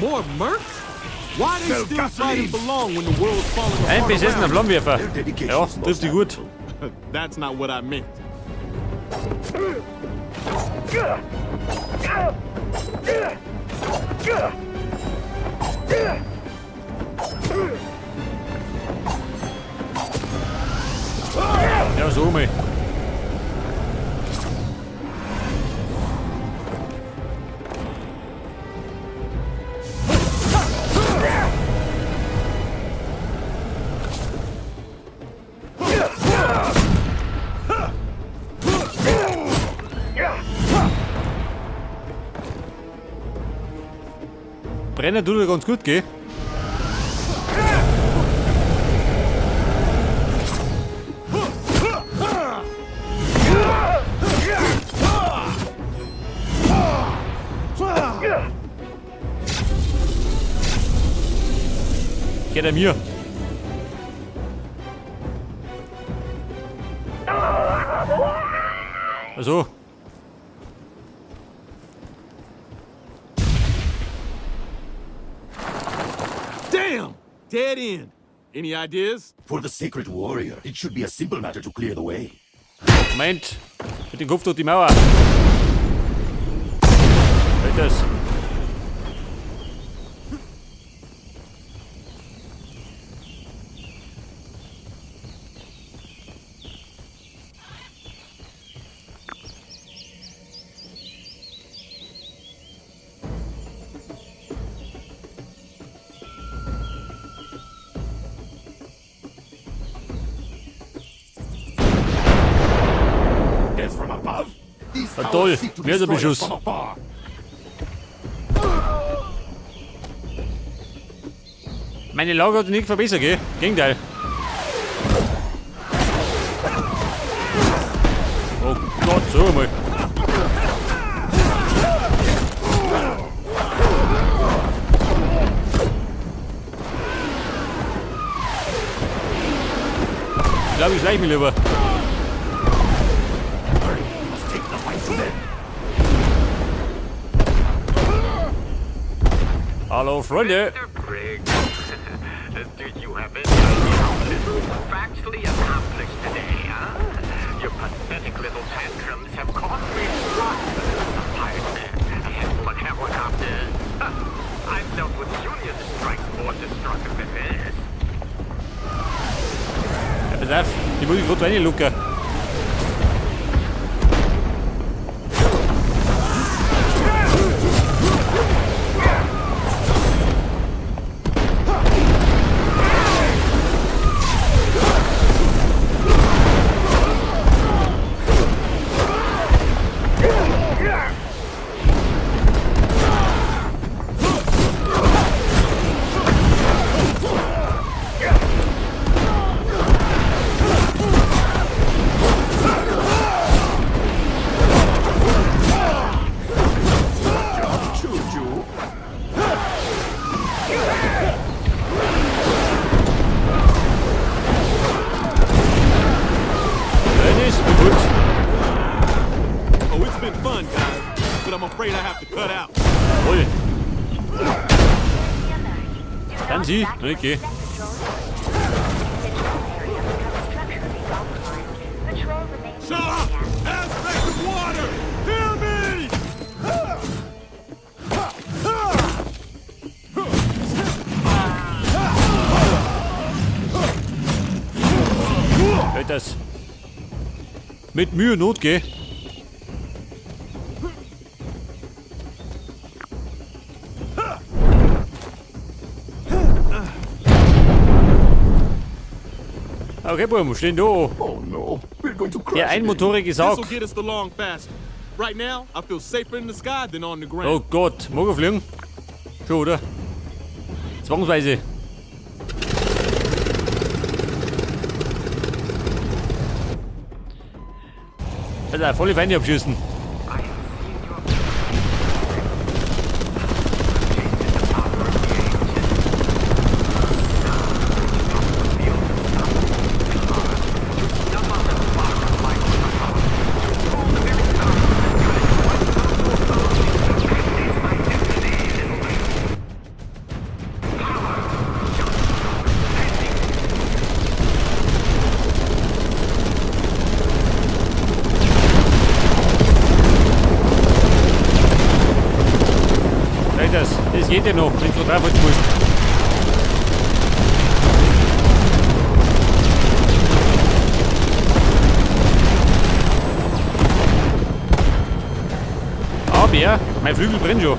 More mercs? Why they Sell still gasoline. fighting for long when the world's falling Ein apart besessener around us? Flammenwerfer. Their dedication Ja, is most trifft die gut. admirable. That's not what I meant. Ja, so mal. Brennen tut er ganz gut, gell? Geht er mir. Also. Damn! Dead end. Any ideas? For the sacred warrior, it should be a simple matter to clear the way. Moment. Mit dem Kopf durch die Mauer. Halt das. Death from above? These Na cowards toll, seek to wer ist der destroy us Beschuss? from afar. Meine Lage hat sich nicht verbessert, gell? Gegenteil. Oh Gott, so mal. Ich glaube, ich schleich mich lieber. Hurry, we must take the fight to them. Hallo, Freunde. Mr. Briggs, do you have any idea how little you've actually accomplished today, huh? Your pathetic little tantrums have cost me lots of tired men, a handful of helicopters. Huh. I've dealt with Union strikes more destructive than this. Ja, pass auf, die muss ich grad reinlucken. Choo-choo. Nein, ist mir gut. Oh, it's been fun, guys, but I'm afraid I have to cut out. Voll. Kann sie? Okay. Shut up! Aspect of water! Hear me! Halt das. Mit Mühe und Not, gell? Okay, Buben, stehen da. Oh no, we're going to crash Der again. einmotorige This'll Sack. get us along faster. Right now, I feel safer in the sky than on the ground. Oh Gott, mag er fliegen? Schon, oder? Zwangsweise. Alter, volle Feinde abschießen. I have seen your tasted the power of the ancients. Now, you feel the to snuff out the spark of life in the heart, to pull the very sound of the unit once powerful. That is my destiny, little man. Kratos, das geht ja noch, wenn du drauf musst. Aber mein Flügel brennt schon.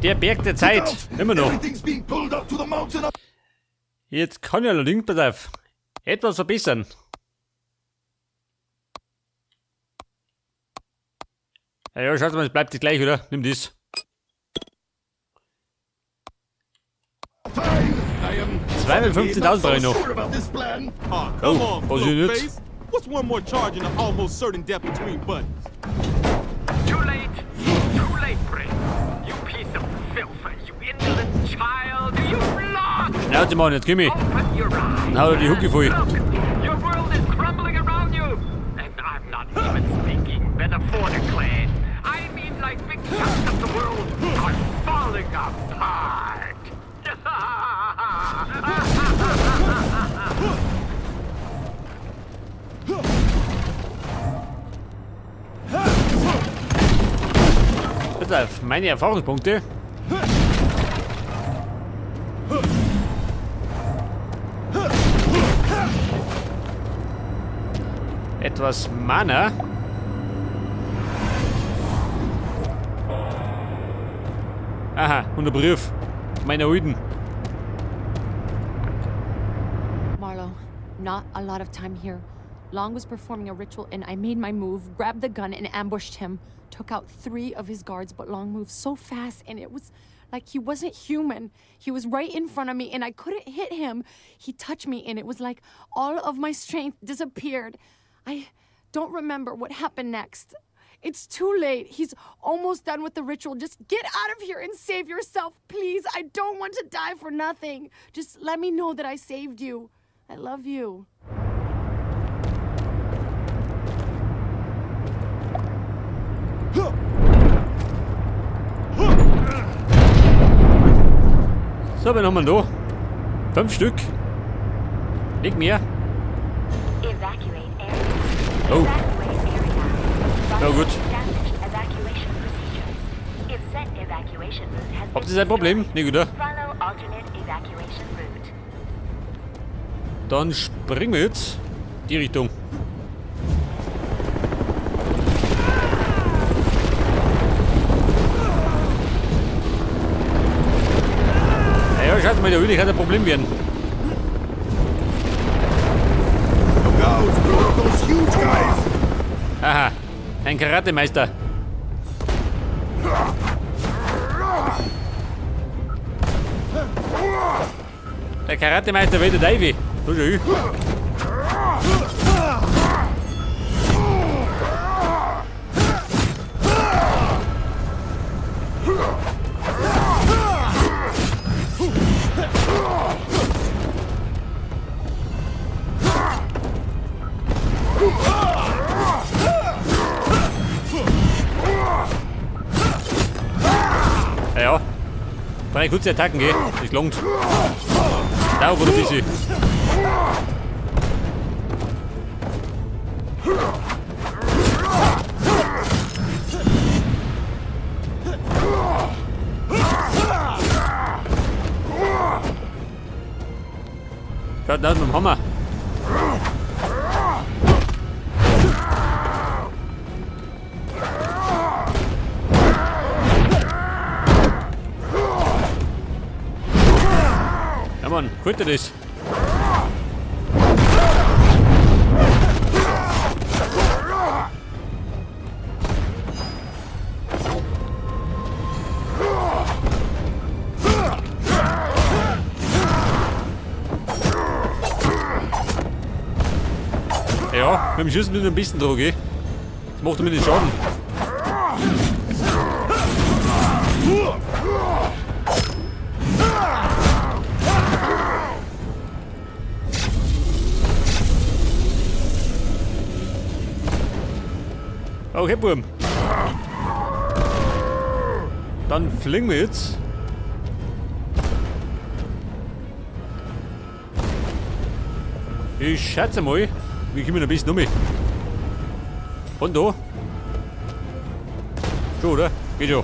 Der Berg der Zeit, immer noch. Jetzt kann ich allerdings, pass auf, etwas verbessern. Ja, schaut mal, es bleibt gleich, oder? Nimm das. 215.000 brauche ich noch. Oh, was ist jetzt? What's one more charge in the almost certain death between buddies? Too late! Too late, Brent. You piece of filth! You indolent child! You've lost! Schnauze machen, jetzt komm ich. Open your eyes! Dann hau dir die Hucke voll. Look, your world is crumbling around you! And I'm not even speaking metaphorically. I mean like big chunks of the world are falling apart! Bitte auf meine Erfahrungspunkte. Etwas Mana. Aha, und ein Brief. Meiner Alten. Marlo, not a lot of time here. Long was performing a ritual and I made my move, grabbed the gun and ambushed him. Took out 3 of his guards, but Long moved so fast and it was like he wasn't human. He was right in front of me and I couldn't hit him. He touched me and it was like all of my strength disappeared. I don't remember what happened next. It's too late. He's almost done with the ritual. Just get out of here and save yourself, please. I don't want to die for nothing. Just let me know that I saved you. I love you. So, wen haben wir da? 5 Stück. Nicht mehr. Evacuate area. Oh. Evacuate area. Na gut. Established evacuation procedures. If set evacuation route has Habt been ihr ein Problem? destroyed, Nicht, oder? Follow alternate evacuation route. Dann springen wir jetzt die Richtung. Ja, schaut mal, der Öl kann ein Problem werden. Look out! More of those huge guys! Aha, ein Karatemeister. Der Karatemeister will der Davy. So schön. Drei kurze Attacken, gell? Das langt. Dauert ein bisschen. Schaut aus mit dem Hammer. Ja Mann, gut das. Ja, mit dem Schießen bin ich ein bisschen dran, gell? Das macht mir nicht Schaden. Okay, Burm. Dann fliegen wir jetzt. Ich schätze mal, wir kommen ein bisschen um. Von da. Schon, oder? Geht schon.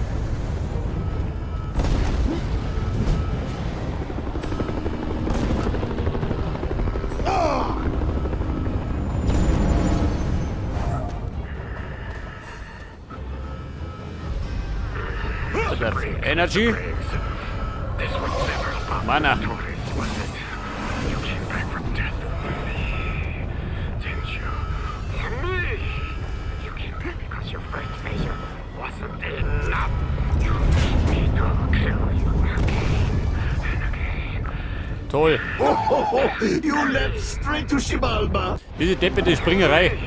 Energy. This was never about Mana. the tourists, was it? You came back from death for me, didn't you? For me! You came back because your first failure wasn't enough. You need me to kill you again and again. Toll. You leapt straight to Xibalba. Diese depperte Springerei.